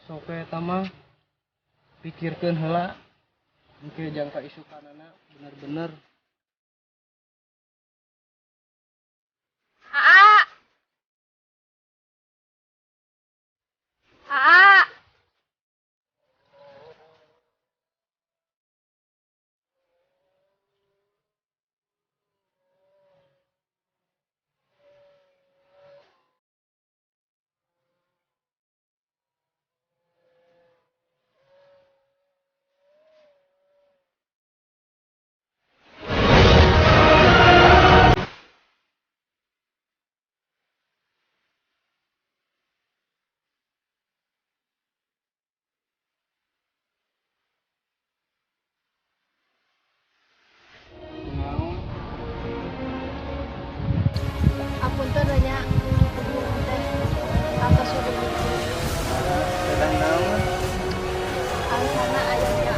Sok we eta mah pikirkeun heula engke jangka isukanana bener-bener. Aa. Aa. Naon? Apunten nya hubungan teh atas hubungan. Sedang naon? Alisana aya nya.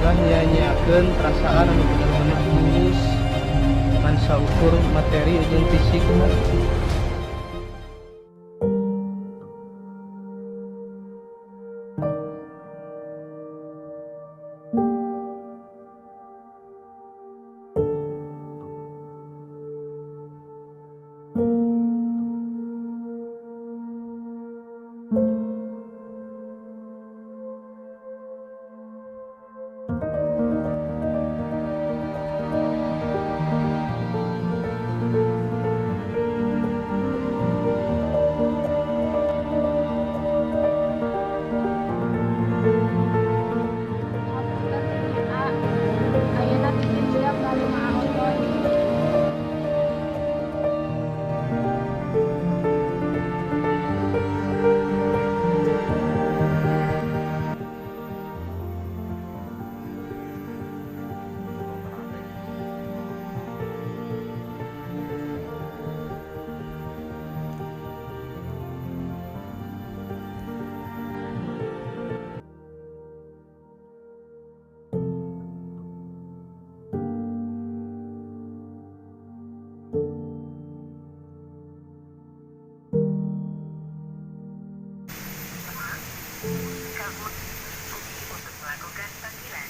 Ulah nyia-nyiakeun perasaan anu bener-bener tulus ngan saukur materi jeung fisik mah. Hapunten teh nya A. Ayeuna Titin siap narima A Otoy. Untuk melakukan panggilan,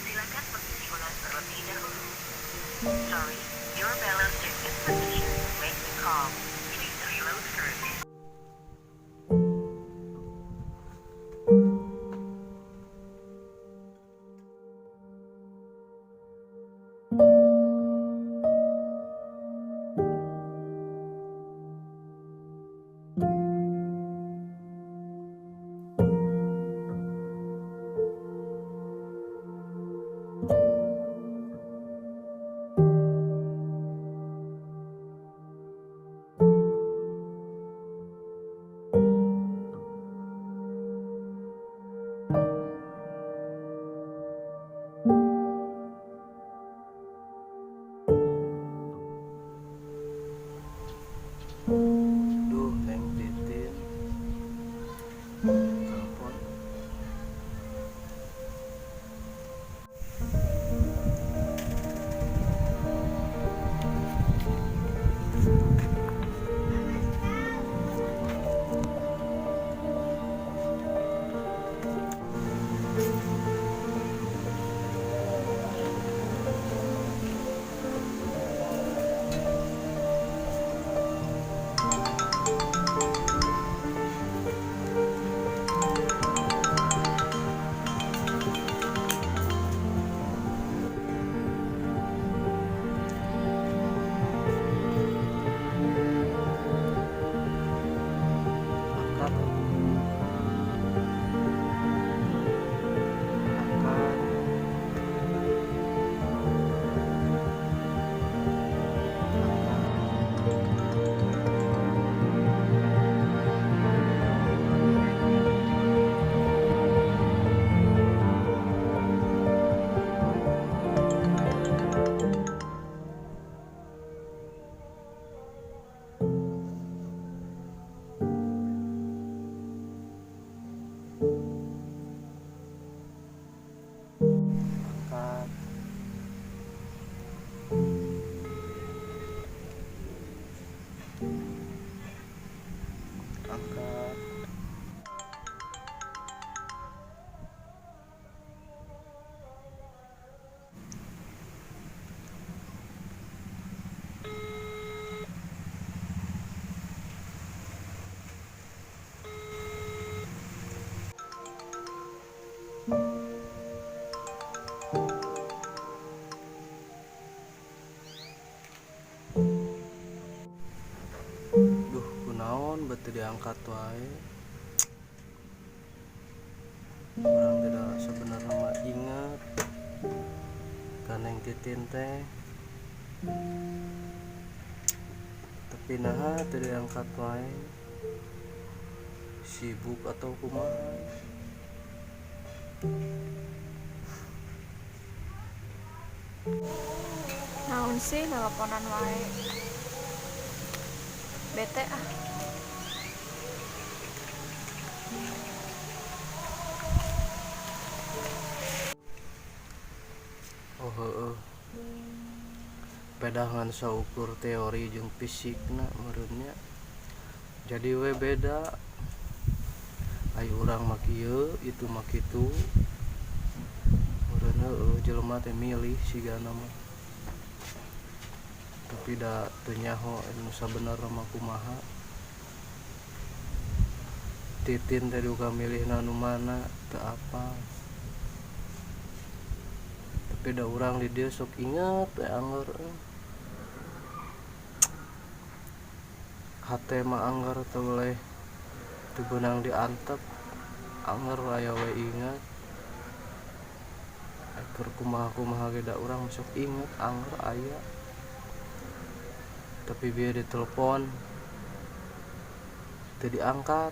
silakan mengisi ulang terlebih dahulu. Sorry, your balance is insufficient to make the call. Please reload first. Angkat. Duh, kunaon bet teu diangkat wae. Urang tidak sebenarnya mah ingat ka Neng Titin teh. Tapi naha teu diangkat wae. Sibuk atau kumaha? Naon sih nelponan wae. Bete ah. Oh heeh. Beda ngan saukur teori jeung fisikna meureun nya. Jadi we beda. Ayo urang mah kieu, itu mah kitu. Meureun heueuh jelema teh milih sigana mah. Tapi da teu nyaho anu sabenerna mah kumaha. Titin teh duka milihna nu mana teu apal. Tapi da urang di dieu sok inget we angger euy. Hate mah angger teu boleh teu beunang diantep. Angger aya we inget. Keur kumaha-kumaha ge da urang sok inget angger aya. Tapi bieu ditelepon teu diangkat,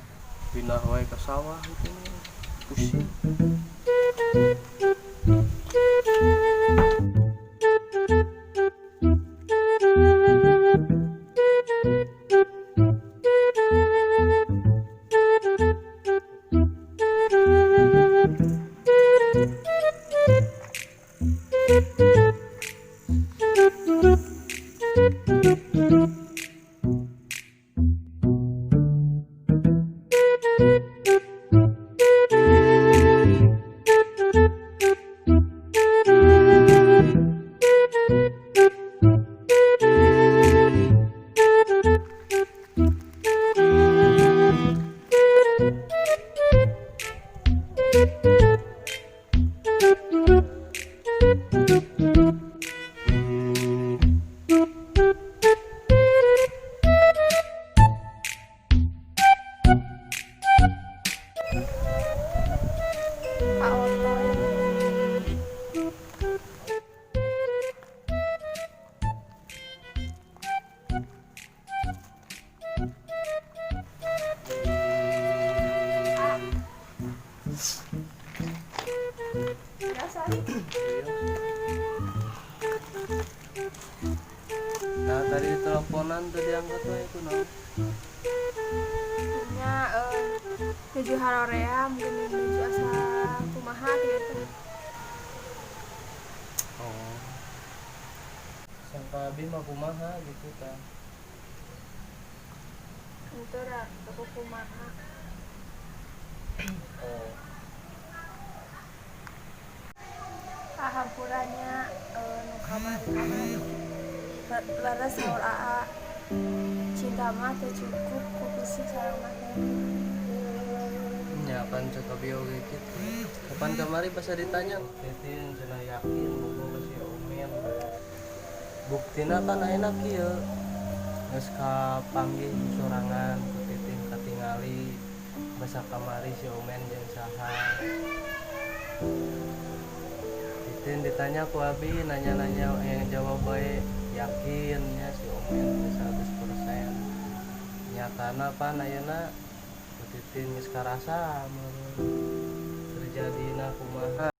pindah wae ka sawah itu pusing. Pak Otoy. Biasa. Nah tadi teleponan teu diangkat wae kunaon? Nya nuju harorea mungkin nuju asa kumaha gitu. Oh. Sangka abi mah kumaha gitu tah. Henteu da teu kumaha. Oh. Hampuranya nu kamari-kamari. Leres saur aa. Cinta mah teu cukup ku fisik sareng materi. Nya pan cek abi oge kitu. Kapan kamari basa ditanya? Titin cenah yakin bogoh ka si Omen. Buktina kan ayeuna kieu. Geus kapanggih sorangan ku Titin katingali basa kamari si Omen jeung saha. Titin ditanya ku abi nanya-nanya yang jawab bae yakin nya si Omen teh 100%. Nyatana pan ayeuna ku Titin geus karasa meureun terjadina kumaha.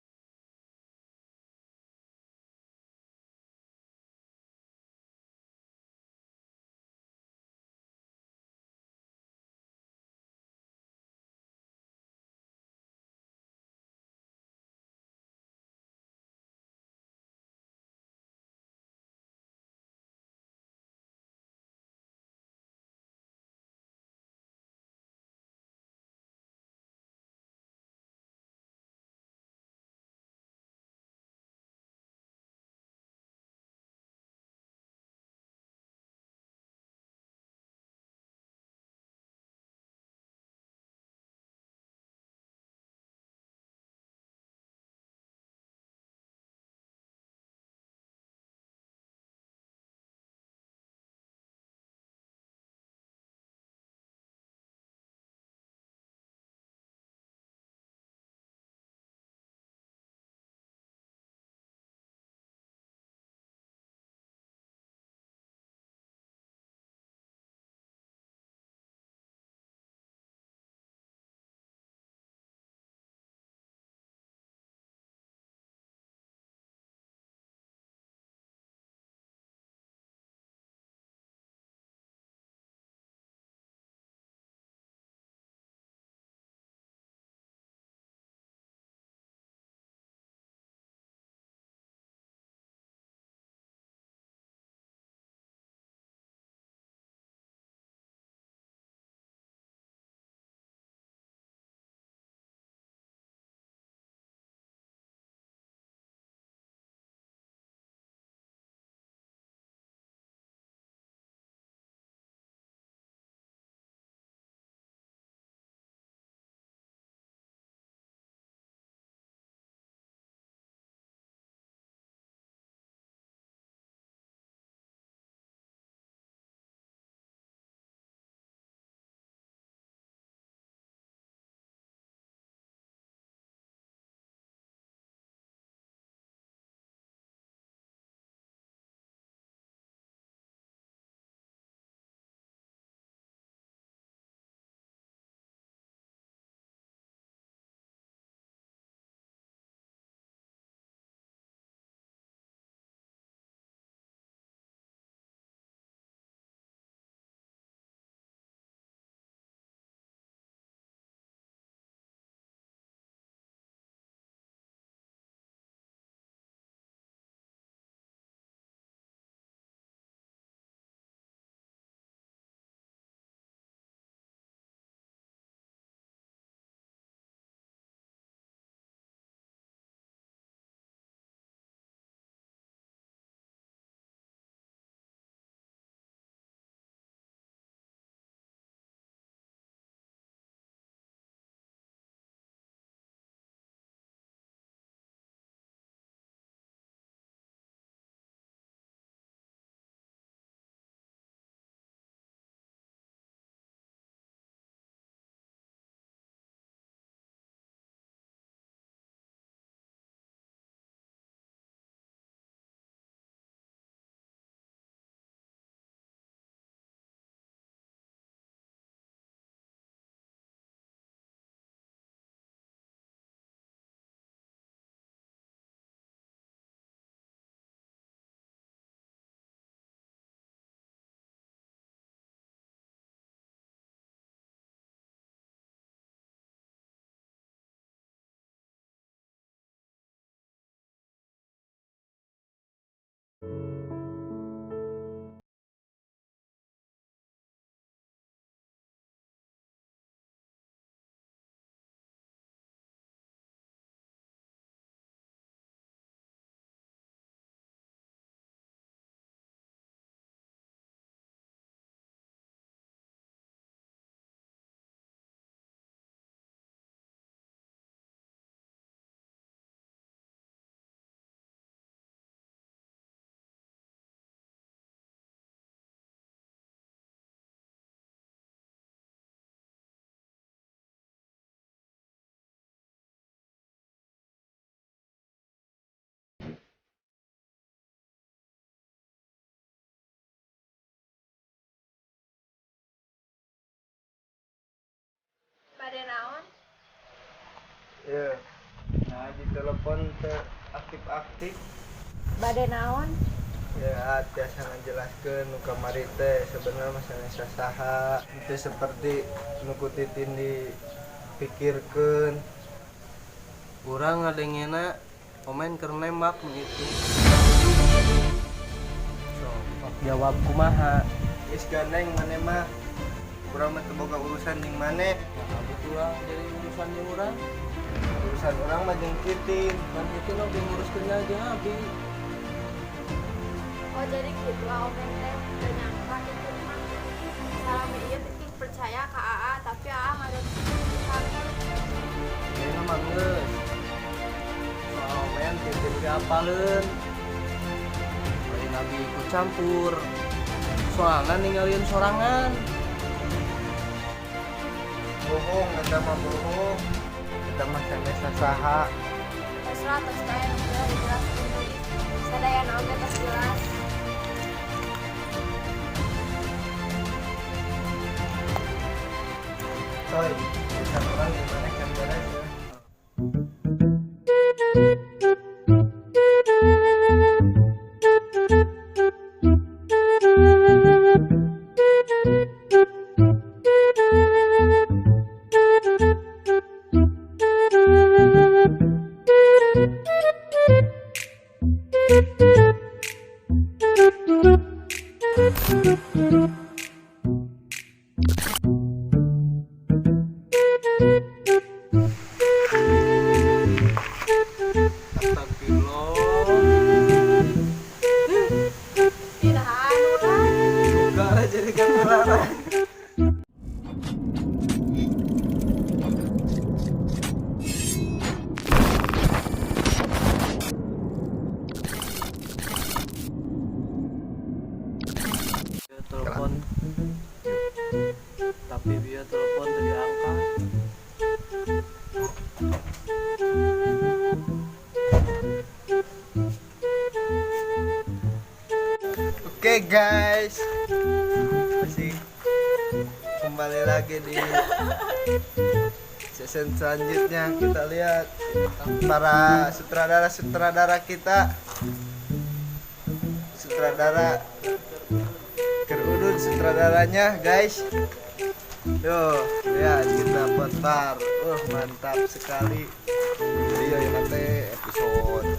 Ya. Nah, di telepon teu aktif-aktif. Bade naon? Ya, tiasa ngajelaskeun nu kamari teh sebenarnya mah sanes saha. Itu seperti nu ku Titin dipikirkeun. Urang ngadengena Omen keur nembak nu itu. Sok jawab kumaha? Geus gandeng maneh mah. Urang mah teu boga urusan jeung maneh. Nah, urang jadi urusan jeung urang. Urusan urang mah jeung Titin. Kan Titin oge nguruskeun jeung abi. Oh jadi gitu ah Omen teh teu nyangka gitu mah. Salami ieu Titin percaya ka Aa tapi Aa ngadeg pisan. Ayeuna mah geus. Soal Omen Titin ge apaleun. Lain abi ikut campur. Soalna ningalieun sorangan. Bohong, eta mah bohong. Eta mah sanes saha. Tos lah tos bae nu teu dijelaskeun deui. Sadayana oge tos jelas. Coy, urusan urang gimana can beres ya. Astagfirullah. Dinahan urang. Buka lah jadi ketularan. Dia telepon, tapi dia telepon teu diangkat. Oke guys, masih kembali lagi di season selanjutnya. Kita lihat para sutradara-sutradara kita. Sutradara kerudun sutradaranya guys. Tuh, lihat kita putar. Mantap sekali. Jadi ya nanti episode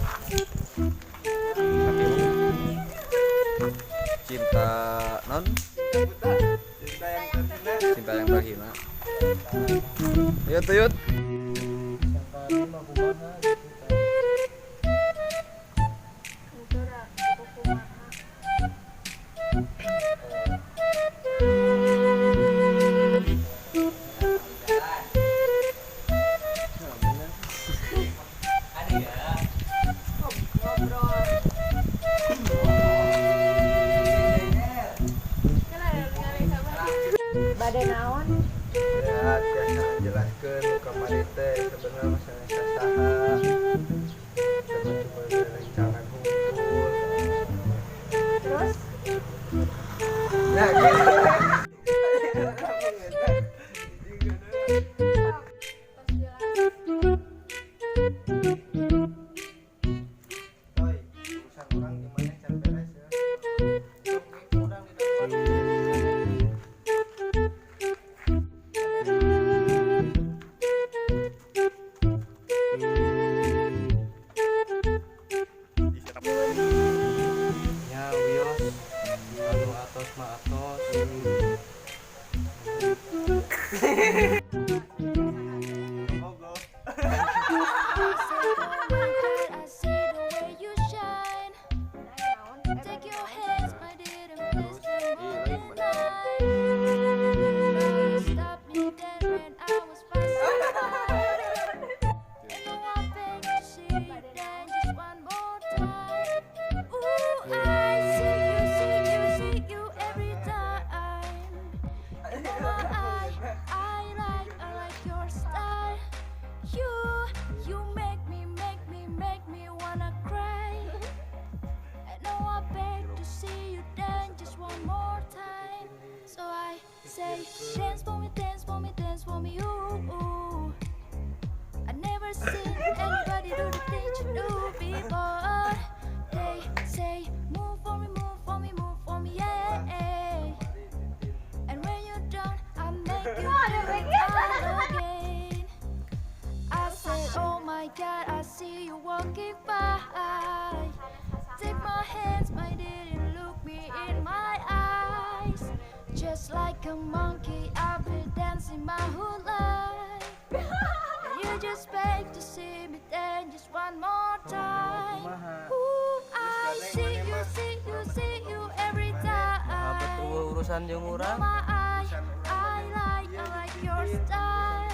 cinta non Cinta yang terhina. Cinta yang terhina. Yuk tuyut. Henteu da kumaha. Ngobrol. Bade naon? Ya, tiasa ngajelaskeun nu kamari teh sebenarnya mah sanes saha. Eta mah cuma rerencangan hungkul. Terus? Nah, gitu. Tos jelas. Toy, urusan urang gimana can beres ya. Urang di depan. Ya wios, anu atos mah atos. I see the way you shine. Naon? Take your hands, my dear, and place them on Iya, mine. You stopped me dead when I was passing by. And now I beg to see you dance just one more time. Ooh, I see you, see you, see you every time. And now I like your style. You make me, make me, make me wanna cry. And now I beg to see you dance just one more time. So I say, dance for me, dance for me, dance for me, ooh, ooh. I never never seen anybody do the things you do before. They say, move for me, move for me, move for me, yeah. And when you're done, I make you do it all again. I said, oh my God, I see you walking by. Take my hands, my dear, and look me in my eyes. Just like a monkey, I've been dancing my whole life. And you just beg to see me dance just one more time. Ooh, I see you, see you, see you every Nah, time. betul urusan jeung urang. My eye, I like your style.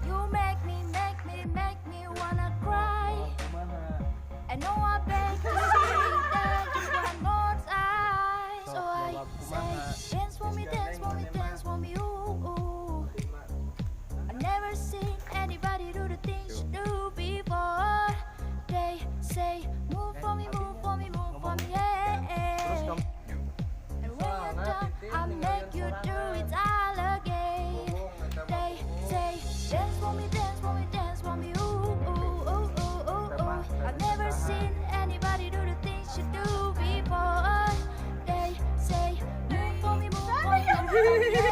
You make me, make me, make me wanna cry. Kumaha? I know I beg to see you dance just one more time. So I say, dance for me, dance for me, dance for me, ooh, ooh. I never seen anybody do the things you do before. They say, move for me, move for me, move for me, Terus yeah. kamu And when you're done, I make you do it all again. They say, dance for me, dance for me, dance for me, ooh, ooh, ooh, ooh, ooh, ooh. I've never seen anybody do the things you do before. They say, move for me, move for me, move for me, yeah.